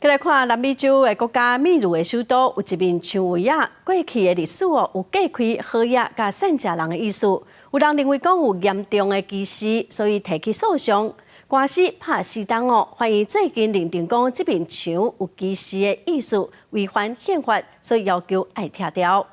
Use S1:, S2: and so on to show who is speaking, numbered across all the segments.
S1: 來看南美洲的國家秘魯的首都有一面牆圍仔，過去的歷史哦有隔開好額佮散食人的意思，有人認為講有嚴重的歧視，所以提起訴訟。官司拍四冬哦，法院最近認定講這面牆有歧視的意思，違反憲法，所以要求愛拆掉。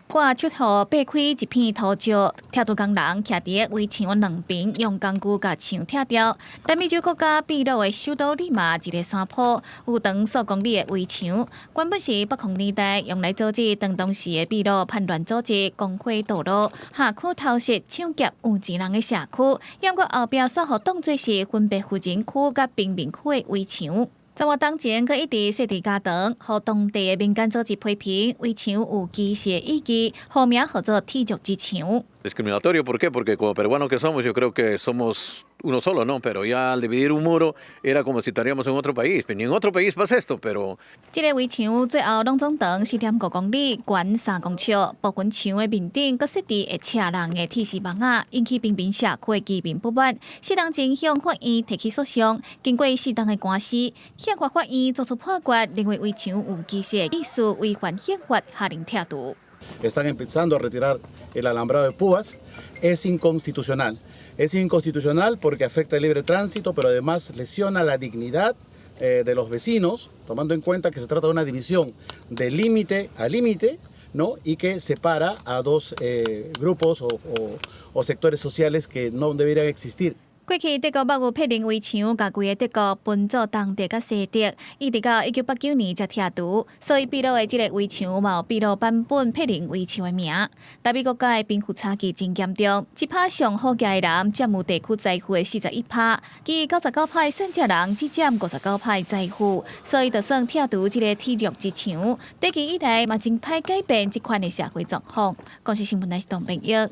S2: 掛出予擘開一片塗石，拆除工人徛佇圍牆兩邊，用工具共牆拆掉。南美洲國家秘魯的首都利馬一个山坡有長數公里的圍牆，原本是北方年代用來阻止當時的秘魯叛亂組織攻毀道路、下區偷襲搶劫有錢人的社區。毋過後壁煞予當作是分別富人區佮貧民區的圍牆。十外冬前，閣一直設置加長，予當地的民間組織批評圍牆有歧視的意義，號名號做鐵石之牆。
S3: Discriminatorio, ¿por qué? Porque como peruanos que somos, yo creo que somos uno solo, ¿no? Pero ya al dividir un muro era como si estaríamos en otro país. Ni en otro país pasa esto, pero
S2: 這个圍牆最後攏總長4.5公里，懸3公尺，部分牆的面頂閣設置會刺人的鐵絲網仔，引起貧民社區的居民不滿。四冬前向法院提起訴訟，經過四冬的官司，憲法法院作出判決，認為圍牆有歧視的意思，違反憲法，下令拆除。
S4: Están empezando a retirar el alambrado de púas, es inconstitucional. Es inconstitucional porque afecta el libre tránsito, pero además lesiona la dignidad de los vecinos, tomando en cuenta que se trata de una división de límite a límite, ¿no? Y que separa a dos grupos o sectores sociales que no deberían existir.
S2: 過去德國北有柏林圍牆，共規个德國分做東德佮西德，一直到1989年才拆除。所以秘魯的這个圍牆嘛有秘魯版本柏林圍牆的名。南美國家的貧富差距真嚴重，一趴上好額的人佔有地區財富的41趴，其餘99趴的散食人只佔59趴的財富，所以就算拆除這个鐵石之牆，長期以來嘛真歹改變這款的社會狀況。公視新聞來東編譯。